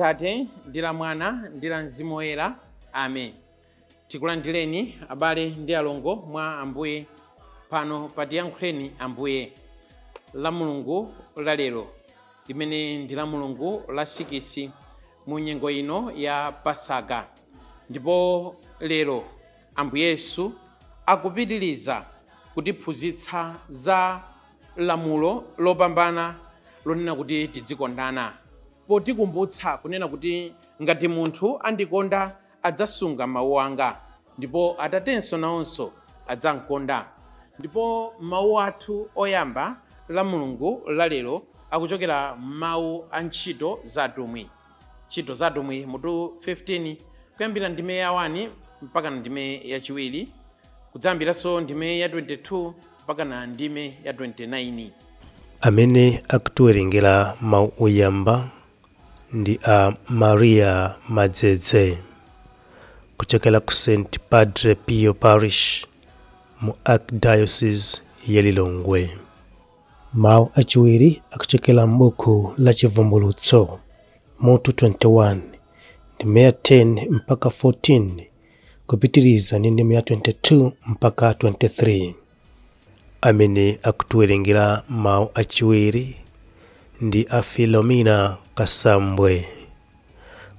Atate ndi la Mwana ndi la Mzimu Woyera. Amen. Tikulandireni abale ndi alongo mwa Ambuye pano patiyankhuleni Ambuye la Mulungu la lero, limene ndi la Mulungu la 6 mu nyengo ino ya Pasaka. Ndipo lero Ambuye Yesu akupitiriza kutiphunzitsa za lamulo lopambana lonena kuti tidzikondana, potikumbutsa kunena kuti ngati munthu andikonda adzasunga mawu anga, ndipo Atatenso nawonso adzamkonda. Ndipo mawu athu oyamba la Mulungu la lero akuchokera mawu a Ntchito za Atumwi, Ntchito za Atumwi mutu 15, kuyambira ndime ya 1 mpaka na ndime yachiwiri, kudzayambiranso ndime ya 22 mpaka na ndime ya 29. Amene akutiwerengera mawu oyamba ndi a Maria Madzedze kuchokera ku St Padre Pio Parish mu Archdiocese ya Lilongwe. Mawu achiwiri akuchokera m'buku la Chivumbulutso mutu 21, ndime ya 10 mpaka 14, kupitiriza ndi ndime ya 22 mpaka 23. Amene akutiwerengera mawu achiwiri ndi a Philomena Kasambwe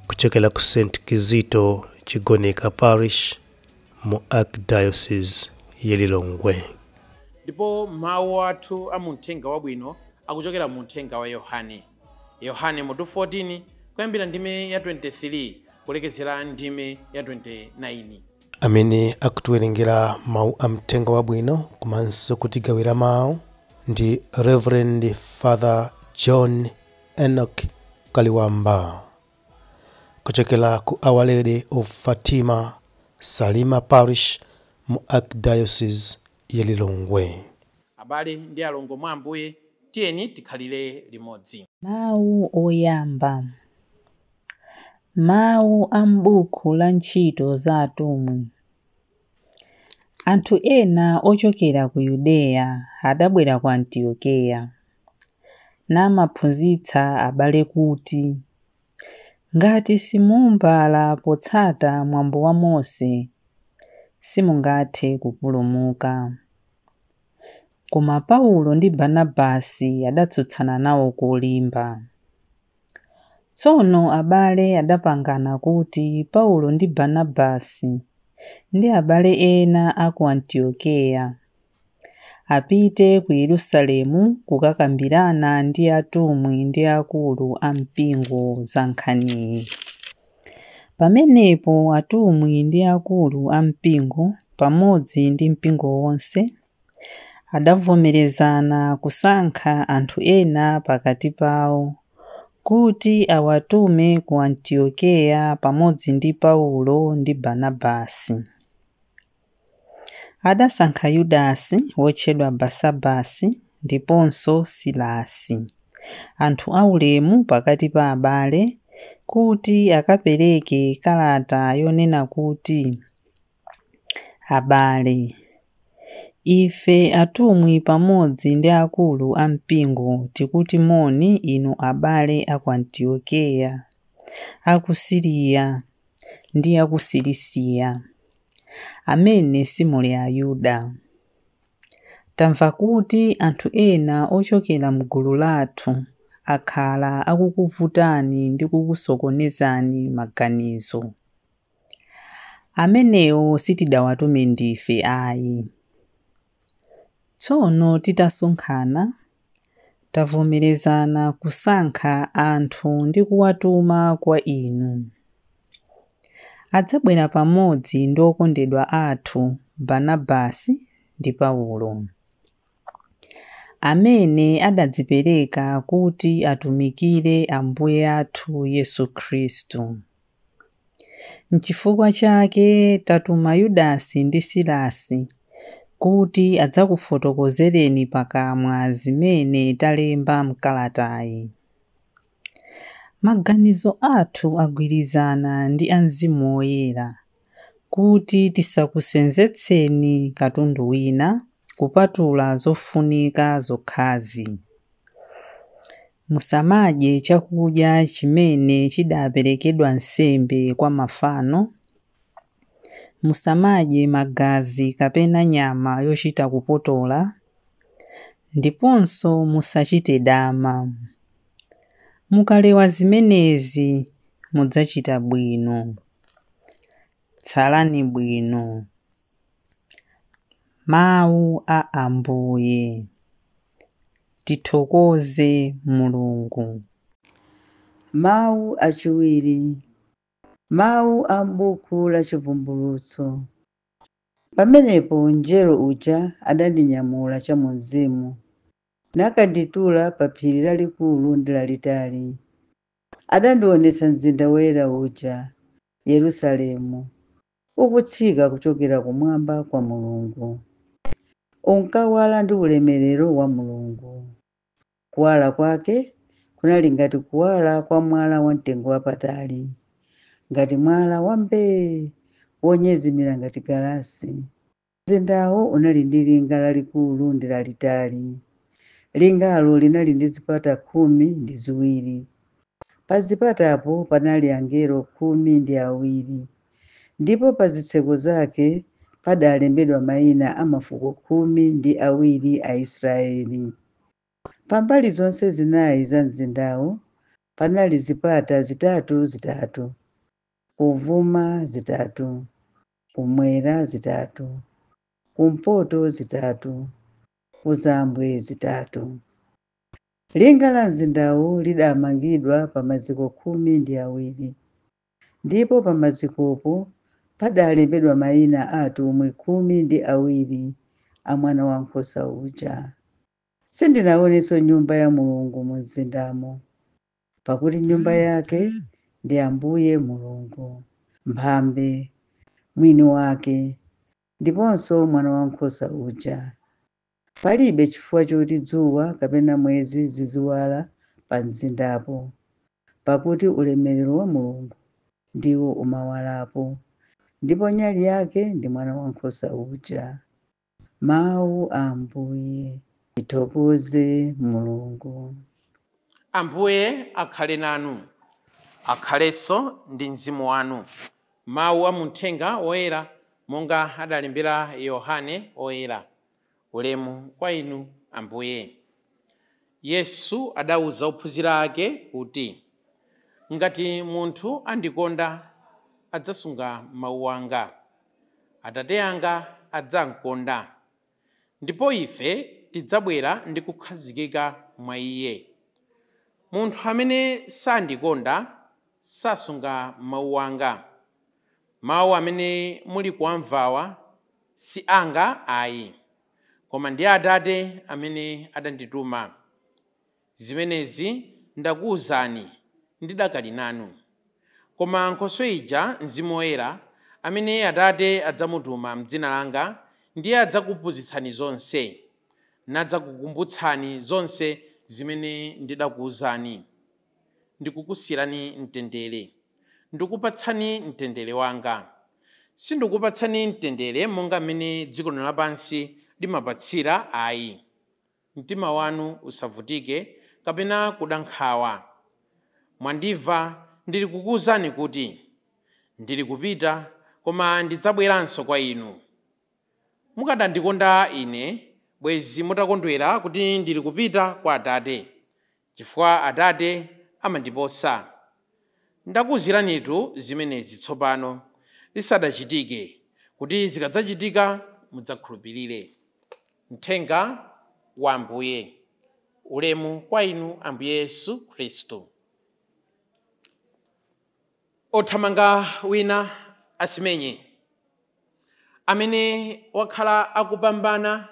kuchokera ku St Kizito Chigoneka Parish mu Archdiocese ya Lilongwe. Ndipo mawu athu a muthenga wabwino akuchokera mu Mthenga wa Yohane, Yohane mutu 14, kuyambira ndime ya 23 kulekezera ndime ya 29. Amene akutiwerengera mawu a mthenga wabwino komanso kutigawira mawu ndi Reverend Father John Enoch Kaliwamba kuchokera ku Our Lady of Fatima Salima Parish mu Archdiocese ya Lilongwe. Abale ndi alongo mwa Ambuye, tiyeni tikhalire limodzi. Mawu oyamba. Mawu a m'buku la Ntchito za Atumwi. Anthu ena ochokera ku Yudeya adabwera ku Antiokeya, namaphunzitsa abale kuti, ngati simumbala potsata mwambo wa Mose, simungathe kupulumuka. Koma Paulo ndi Barnabasi adatsutsana nawo kolimba. Tsono abale adapangana kuti Paulo ndi Barnabasi ndi abale ena a ku Antiokeya apite ku Yerusalemu kukakambirana ndi atumwi ndi akulu a mpingo za nkhaniyi. Pamenepo atumwi ndi akulu a mpingo pamodzi ndi mpingo wonse adavomerezana kusankha anthu ena pakati pawo kuti awatume ku Antiokeya pamodzi ndi Paulo ndi Barnabasi. Adasankha Yudasi wotchedwa Basabasi ndiponso Silasi, anthu aulemu pakati pa abale, kuti akapereke kalata yonena kuti, abale, ife atumwi pamodzi ndi akulu a mpingo tikuti moni inu abale a ku Antiokeya, a ku Siriya ndi a ku Silisiya, amene simuli Ayuda. Tamva kuti anthu ena ochokera m'gulu lathu akhala akukuvutani ndi kukusokonezani maganizo. Amenewo sitidawatume ndife ayi. Tsono titasonkhana, tavomerezana kusankha anthu ndi kuwatuma kwa inu. Adzabwera pamodzi ndi okondedwa athu Barnabasi ndi Paulo, amene adadzipereka kuti atumikire Ambuye athu Yesu Khristu. N'chifukwa chake tatuma Yudasi ndi Silasi kuti adzakufotokozereni pakamwa zimene talemba m'kalatayi. Maganizo athu agwirizana ndi a Mzimu Woyera kuti tisakusenzetseni katundu wina kupatula zofunika zokhazi. Musamadye chakudya chimene chidaperekedwa nsembe kwa mafano. Musamadye magazi kapena nyama yochita kupotola. Ndiponso musachite dama. Mukalewa zimenezi mudzachita bwino. Tsalani bwino. Mawu a Ambuye. Tithokoze Mulungu. Mawu achiwiri. Mawu a m'buku la Chivumbulutso. Pamenepo mngelo uja adandinyamula chamumzimu, nakanditula pa phiri lalikulu ndi lalitali. Adandionetsa mzinda woyera uja, Yerusalemu, ukutsika kuchokera kumwamba kwa Mulungu. Unkawala ndi ulemerero wa Mulungu. Kuwala kwake kunali ngati kuwala kwa mwala wamtengo wapatali, ngati mwala wambee wonyezimira ngati galasi. Mzindawo unali ndi linga lalikulu ndi lalitali. Lingalo linali ndi zipata 12. Pa zipatapo panali angelo 12, ndipo pa zitseko zake padalembedwa mayina a mafuko 12 a Israeli. Pambali zonse zinayi za mzindawo panali zipata zitatu zitatu, kuvuma zitatu, kumwera zitatu, kumpoto zitatu, kuzambwe zitatu. Linga la mzindawo lidamangidwa pa maziko 12, ndipo pa mazikopo padalembedwa mayina a atumwi 12 a Mwana Wankhosa uja. Sindinaonenso nyumba ya Mulungu mu mzindamo, pakuti nyumba yake ndi Ambuye Mulungu, Mphambe mwini wake, ndiponso Mwana Wankhosa uja. Palibe chifukwa choti dzuwa kapena mwezi ziziwala pa mzindapo, pakuti ulemerero wa Mulungu ndiwo umawalapo, ndipo nyali yake ndi Mwana Wankhosa uja. Mawu a Ambuye. Tithokoze Mulungu. Ambuye akhale nanu, akhalenso ndi mzimu wanu. Mawu a muthenga woyera monga adalembera Yohane oyera. Ulemu kwa inu Ambuye. Yesu adawuza ophunzira ake kuti, ngati munthu andikonda adzasunga mawu anga, Atate anga adzamkonda, ndipo ife tidzabwera ndi kukhazikika mwa iye. Munthu amene sandikonda sasunga mawu anga. Mawu amene muli kuwamvawa si anga ayi, koma ndi Atate amene adandituma. Zimenezi ndakuwuzani ndidakali nanu. Koma Nkhoswe ija, Mzimu Woyera, amene Atate adzamutuma m'dzina langa, ndiye adzakuphunzitsani zonse, nadzakukumbutsani zonse zimene ndidakuwuzani. Ndikukusiyirani mtendere, ndikupatsani mtendere wanga. Sindikupatsani mtendere monga mmene dziko lino lapansi limapatsira ayi. Mtima wanu usavutike kapena kuda nkhawa. Mwandimva ndili kukuwuzani kuti ndili kupita, koma ndidzabweranso kwa inu. Mukadandikonda ine, bwezi mutakondwera kuti ndili kupita kwa Atate, chifukwa Atate amandiposa. Ndakuwuziranitu zimenezi tsopano zisadachitike, kuti zikadzachitika mudzakhulupirire. Mthenga wa Ambuye. Ulemu kwa inu Ambuye Yesu Khristu. Othamanga wina asimenye, amene wakhala akupambana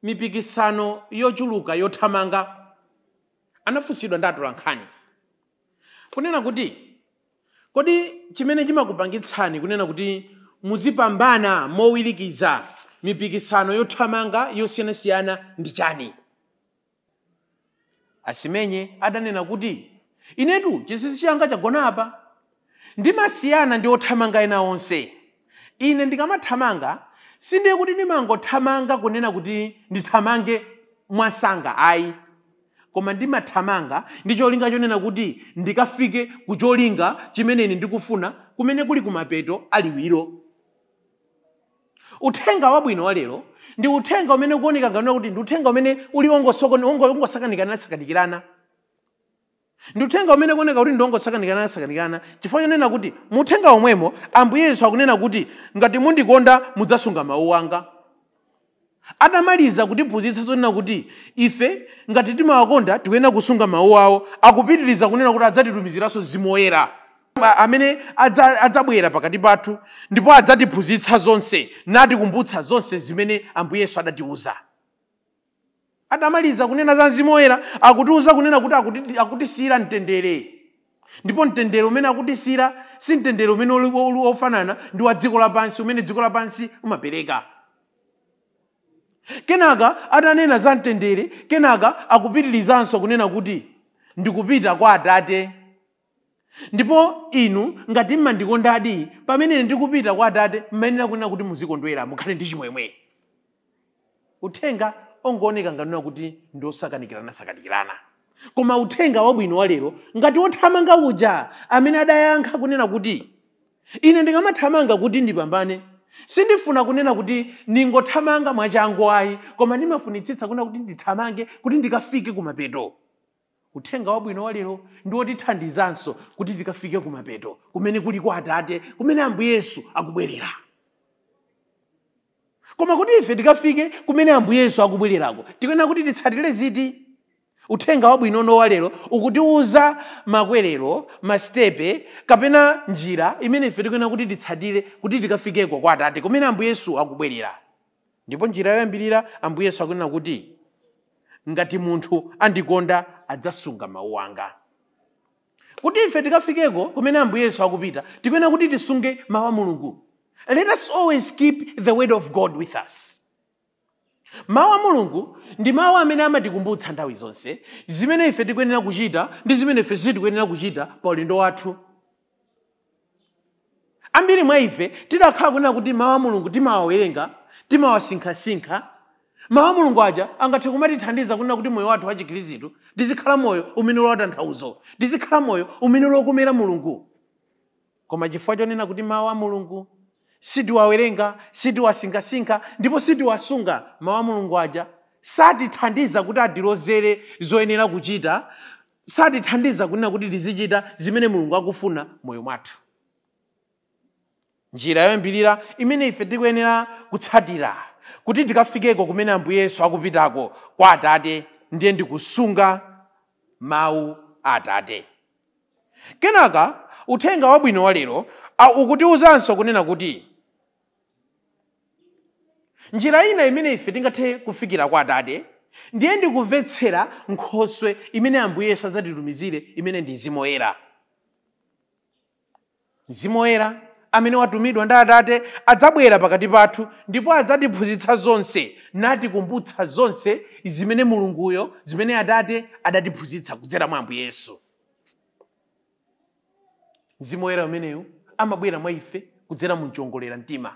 mipikisano yochuluka yothamanga, anafunsidwa ndi atolankhani kunena kuti, kodi chimene chimakupangitsani kunena kuti muzipambana mowirikiza mipikisano yothamanga yosiyanasiyana ndi chani? Asimenye adanena kuti, inetu chinsinsi changa chagona apa, ndimasiyana ndi othamanga ena onse. Ine ndikamathamanga sindiye kuti ndimangothamanga kunena kuti ndithamange mwasanga ayi, Koma ndimathamanga ndi cholinga chonena kuti ndikafike ku cholinga chimene ine ndikufuna, kumene kuli kumapeto aliwiro. Uthenga wabwino wa lero ndi uthenga umene ukuoneka ngati kuti ndi uthenga umene uli wongosakanikirana. Ndi uthenga umene ukuoneka kuti ndi wongosakanikirana, chifukwa chonena kuti mu uthenga omwemo Ambuye Yesu akunena kuti ngati mundikonda mudzasunga mawu anga. Atamaliza kutiphunzitsa zonena kuti ife ngati timawakonda tikuyenera kusunga mawu awo, akupitiriza kunena kuti adzatitumiziranso Mzimu Woyera amene adzabwera pakati pathu ndipo adzatiphunzitsa zonse natikumbutsa zonse zimene Ambuye Yesu adatiuza. Atamaliza kunena za Mzimu Woyera, akutiuza kunena kuti akutisiyira mtendere, ndipo mtendere umene akutisiyira si mtendere umene uli ofanana ndi wa dziko lapansi umene dziko lapansi umapereka. Kenaka atanena za mtendere, kenaka akupitirizanso kunena kuti ndikupita kwa Atate, ndipo inu ngati mmandikondadi pamene ndikupita kwa Atate mmayenera kunena kuti muzikondwera, mukhale ndi chimwemwe. Uthenga ongooneka nganena kuti ndi osakanikirana-sakanikirana, koma uthenga wabwino wa lero ngati wothamanga uja amene adayankha kunena kuti ine ndikamathamanga kuti ndipambane, sindifuna kunena kuti ningothamanga mwachangu ayi, koma ndimafunitsitsa kunena kuti ndithamange kuti ndikafike kumapeto. Uthenga wabwino wa lero ndi wotithandizanso kuti tikafike kumapeto kumene kuli kwa Atate, kumene Ambuye Yesu akubwerera. Koma kuti ife tikafike kumene Ambuye Yesu akubwererako, tikuyenera kuti titsatire ziti? Uthenga wabwino wa lero ukutiuza makwerero, masitepe kapena njira imene ife tikuyenera kuti titsatire kuti tikafikeko kwa Atate kumene Ambuye Yesu akubwerera. Ndipo njira yoyambirira Ambuye Yesu akunena kuti ngati munthu andikonda adzasunga mawu anga. Kuti ife tikafikeko kumene Ambuye Yesu akupita, tikuyenera kuti tisunge mawu a Mulungu. Let us always keep the word of God with us. Mawu a Mulungu ndi mawu amene amatikumbutsa nthawi zonse zimene ife tikuyenera kuchita ndi zimene ife sitikuyenera kuchita pa ulendo wathu. Ambiri mwa ife tidakhala kunena kuti mawu a Mulungu timawawerenga, timawasinkhasinkha. Mawu a Mulungu aja angathe kumatithandiza kunena kuti moyo wathu wa chikhristu tizikhala moyo umene uli watanthauzo, tizikhala moyo umene uli wokomera Mulungu. Koma chifukwa chonena kuti mawu a Mulungu sitiwawerenga, sitiwasinkhasinkha ndipo sitiwasunga, mawu a Mulungu aja satithandiza kuti atilozere zoyenera kuchita, satithandiza kunena kuti tizichita zimene Mulungu akufuna moyo mwathu. Njira yoyambirira imene ife tikuyenera kutsatira kuti tikafikeko kumene Ambuye Yesu akupitako kwa Atate ndiye ndikusunga mawu a Atate. Kenaka uthenga wabwino wa lero ukutiuzanso kunena kuti njira ina imene ife tingathe kufikira kwa Atate ndiye ndikumvetsera nkhoswe imene Ambuye Yesu adzatitumizire, imene ndi Mzimu Woyera. Mzimu Woyera amene watumidwa ndi Atate adzabwera pakati pathu ndipo adzatiphunzitsa zonse natikumbutsa zonse zimene Mulunguyo, zimene Atate adatiphunzitsa kudzera mwa Ambuye Yesu. Mzimu Woyera umeneyu amabwera mwa ife kudzera mu mchongolera mtima.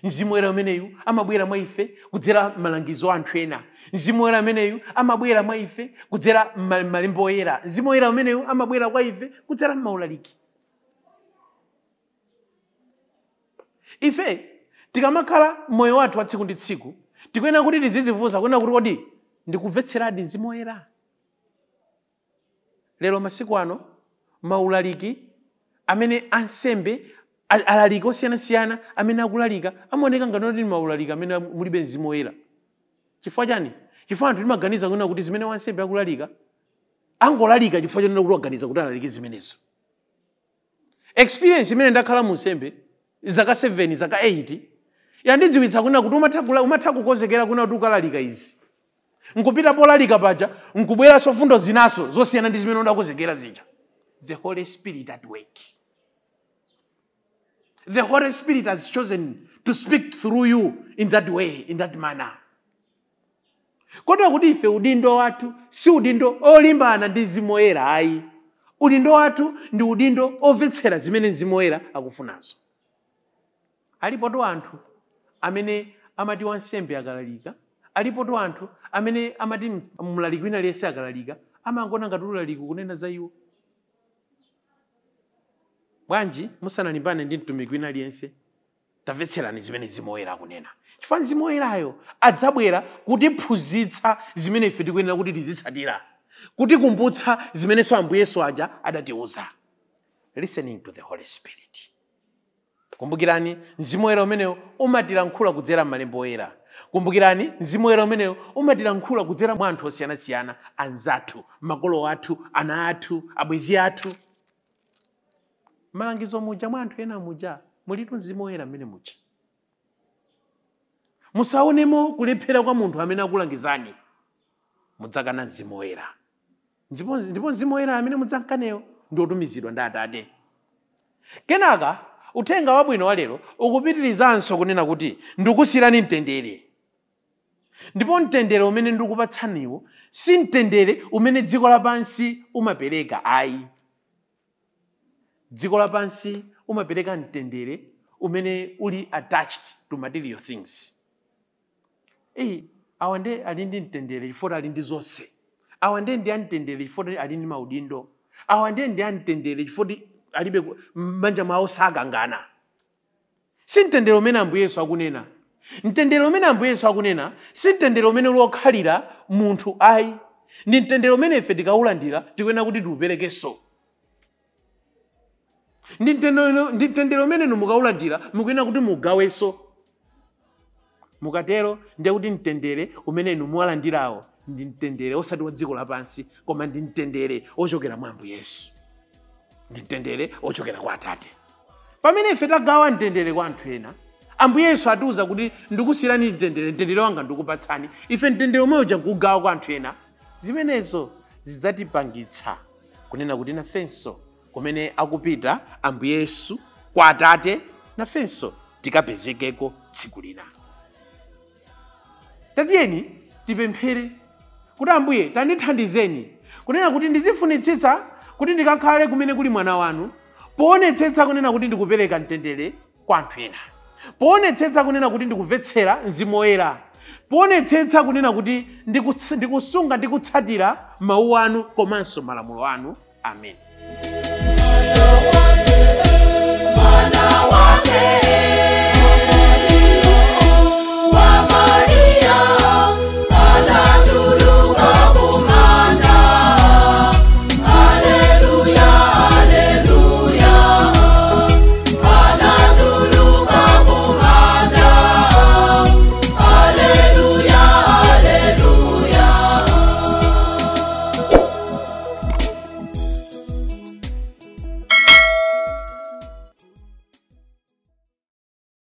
Mzimu Woyera umeneyu amabwera mwa ife kudzera malangizo a anthu ena. Mzimu Woyera umeneyu amabwera mwa ife kudzera malembo oyera. Mzimu Woyera umeneyu amabwera kwa ife kudzera maulaliki. Ife tikamakhala moyo wathu wa tsiku ndi tsiku tikuyenera kuti tidzidzifunsa kunena kuti kodi ndikumvetseradi Mzimu Woyera? Lero masiku ano maulaliki amene ansembe alaliki osiyanasiyana amene akulalika amaoneka ngati kuti maulaliki amene mulibe Mzimu Woyera. Chifukwa chani? Chifukwa anthu timaganiza kunena kuti zimene wansembe akulalika angolalika chifukwa chonena kuti waganiza kuti alalike zimenezo. Experience imene ndakhala mu nsembe zaka 7 zaka 8 yandidziwitsa kunena kuti umatha kukonzekera kunena kuti ukalalika izi, nkupita polalika paja nkubweranso fundo zinaso zosiyana ndi zimene udakonzekera zija. The Holy Spirit at work. The Holy Spirit has chosen to speak through you in that way, in that manner. Kotero kuti ife udindo wathu si udindo olimbana ndi Mzimu Woyera ayi. Udindo wathu ndi udindo omvetsera zimene Mzimu Woyera akufunazo. Alipotu anthu amene amati wansembe akalalika, alipotu anthu amene amati mlaliki wina aliyense akalalika, Amangona ngati ulaliki kunena za iwo. Bwanji musanalimbane ndi mtumiki wina aliyense, tamvetserani zimene Mzimu Woyera akunena, chifukwa Mzimu Woyerayo adzabwera kutiphunzitsa zimene ife tikuyenera kuti tizitsatira, kutikumbutsa zimenenso Ambuye Yesu aja adatiuza. Listening to the Holy Spirit. Kumbukirani, Mzimu Woyera umenewo umatilankhula kudzera m'malemba oyera. Kumbukirani, Mzimu Woyera umenewo umatilankhula kudzera mwa anthu osiyanasiyana, anzathu, makolo athu, ana athu, abwenzi athu. Malangizo muja mwa anthu ena muja mulitu Mzimu Woyera mmene muja. Musaonemo kulephera kwa munthu amene akulangizani, mudzakana Mzimu Woyera. Ndipo Mzimu Woyera amene mudzamkaneyo ndi otumizidwa ndi Atate. Kenaka uthenga wabwino wa lero ukupitirizanso kunena kuti ndikusiyirani mtendere, ndipo mtendere umene ndikupatsaniwo si mtendere umene dziko lapansi umapereka ayi. Dziko lapansi umapereka mtendere umene uli attached to material things. Awa nde ali ndi mtendere chifukwa ali ndi zonse. Awa nde ndi amtendere chifukwa ali ndi maudindo. Awa nde ndi amtendere chifukwa alibe m'manja mwawo sakangana. Si mtendere umene Ambuye Yesu akunena. Mtendere umene Ambuye Yesu akunena si mtendere umene uli wokhalira munthu ayi. Ndi mtendere umene ife tikawulandira tikuyenera kuti tiuperekenso. Ndi mtendere umene inu mukawulandira mukuyenera kuti mugawenso. Mukatero ndiye kuti mtendere umene inu muwalandirawo ndi mtendere osati wa dziko lapansi, koma ndi mtendere ochokera mwa Ambuye Yesu, ndi mtendere ochokera kwa Atate. Pamene ife tagawa mtendere kwa anthu ena, Ambuye Yesu atiuza kuti ndikusiyirani mtendere, mtendere wanga ndikupatsani. Ife mtendere umwe uja nkugawa kwa anthu ena. Zimenezo zidzatipangitsa kunena kuti nafenso kumene akupita Ambuye Yesu kwa Atate, nafenso tikapezekeko tsiku lina. Tatiyeni tipemphere kuti Ambuye tandithandizeni kunena kuti ndizifunitsitsa kuti ndikakhale kumene kuli mwana wanu, poonetsetsa kunena kuti ndikupereka mtendere kwa anthu ena, poonetsetsa kunena kuti ndikumvetsera Mzimu Woyera, poonetsetsa kunena kuti ndikusunga ndikutsatira mawu anu komanso malamulo anu. Amen.